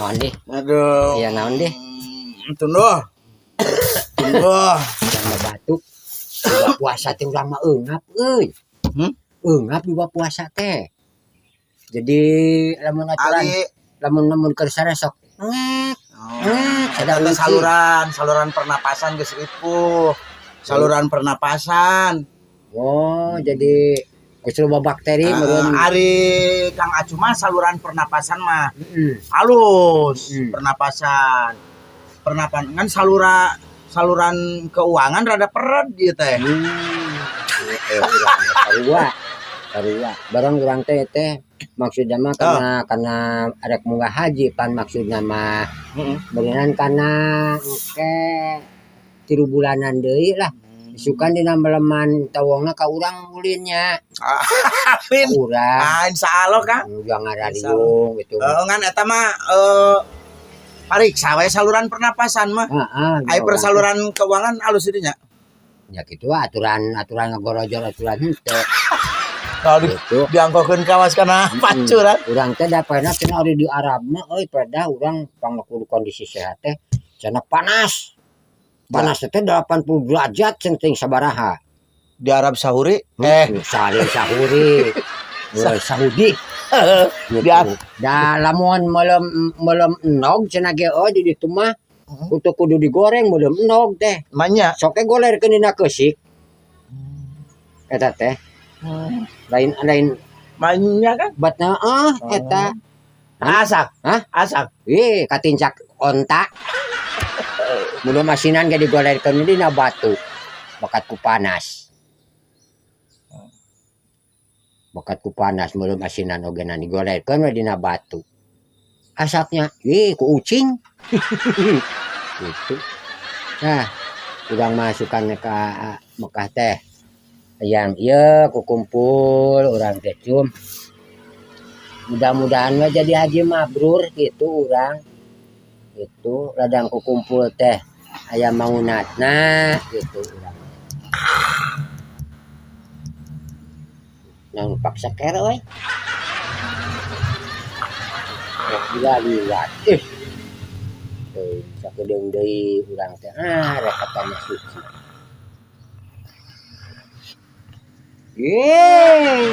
Naon deh? Aduh. Iya, naon deh? Tunduh. Tunduh. Urang mah batuk. Juga puasa teh urang mah eungap euy. Hmm? Eungap juga puasa teh. Jadi lamun aturan Ali. lamun lamun keur sare sok ngek Oh. ngek Eta sada teh saluran, saluran pernapasan geus ripuh. Saluran pernapasan. Oh, jadi geus loba bakteri meureun. Ari Kang Acu mah saluran pernapasan mah halus pernapasan. Pernapasan kan saluran keuangan rada peret gitu teh. Urang sarua. Sarua. Barang urang teh teh maksudna mah karena arek munggah haji pan maksudna mah beuneunan karena engke 3 bulanan deui lah. Isukan dina meleman tawongna ka urang ulinnya. Amin. Urang. Ah, insyaallah Kang. Udah ngarariung gitu. Heeh, ngan eta mah pariksa we saluran pernapasan mah. Heeh. Ai persaluran keuangan alus dinya. Ya gitu aturan aturan ngagorojor aturan henteu. Kalau Gitu. diangkokeun kawas kana pancuran. Urang teh da pernah cenah ari di Arab mah euy pedah urang pangkudu kondisi sehat teh cenah panas. Panas teh 80 derajat cenah teuing sabaraha. Di Arab Sahuri? Saling sahuri. Saudi. Gitu. Da lamun melem enog cenah ge euy di ditu mah kudu kudu digoreng melem enog teh. Manya. Sok ge golerkeun dina keusik. Eta teh. Lain lain Manya kan? Batna ah eta. Asak. Hah? Asak. Ih, katincak onta. Belum asinan ge digolerkeun dina batu. Bakat ku panas. Bakat ku panas belum asinan oge na digolerkeun we dina batu. Asapnya, ih ku ucing. Gitu. Nah, urang masukan ka Mekah teh. Yang ieu ku kumpul urang teh cum. Mudah-mudahan we jadi haji mabrur gitu urang. Gitu, ladang ku kumpul teh aya mangunatna gitu urang. Nang paksa kere euy. Gila liwat. Teuing sakedeung deui urang teh ah rek ka tanah suci. Yeay.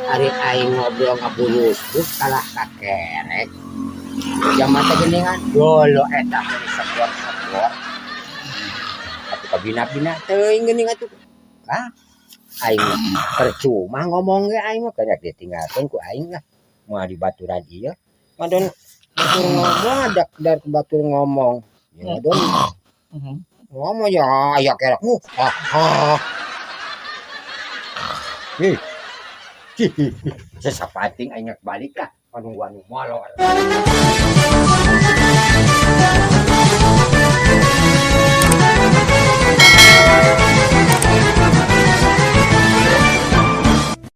Ari aing ngobrol ngaburus kalah ka kerek. Jaman teh geuningan dolo eta mah sepor-sepor. Atuh kabina-bina teuing geuning atuh. Ah, aing mah percuma ngomong ge aing mah kana ditinggalkeun ku aing lah. Moal dibaturan ieu. Ngadon batur ngomong ada dar batur ngomong. Ya ngadon ngomong ya aya kerek. Ah, ah. Ih. Sesapating aing balik lah. Anu anu molor.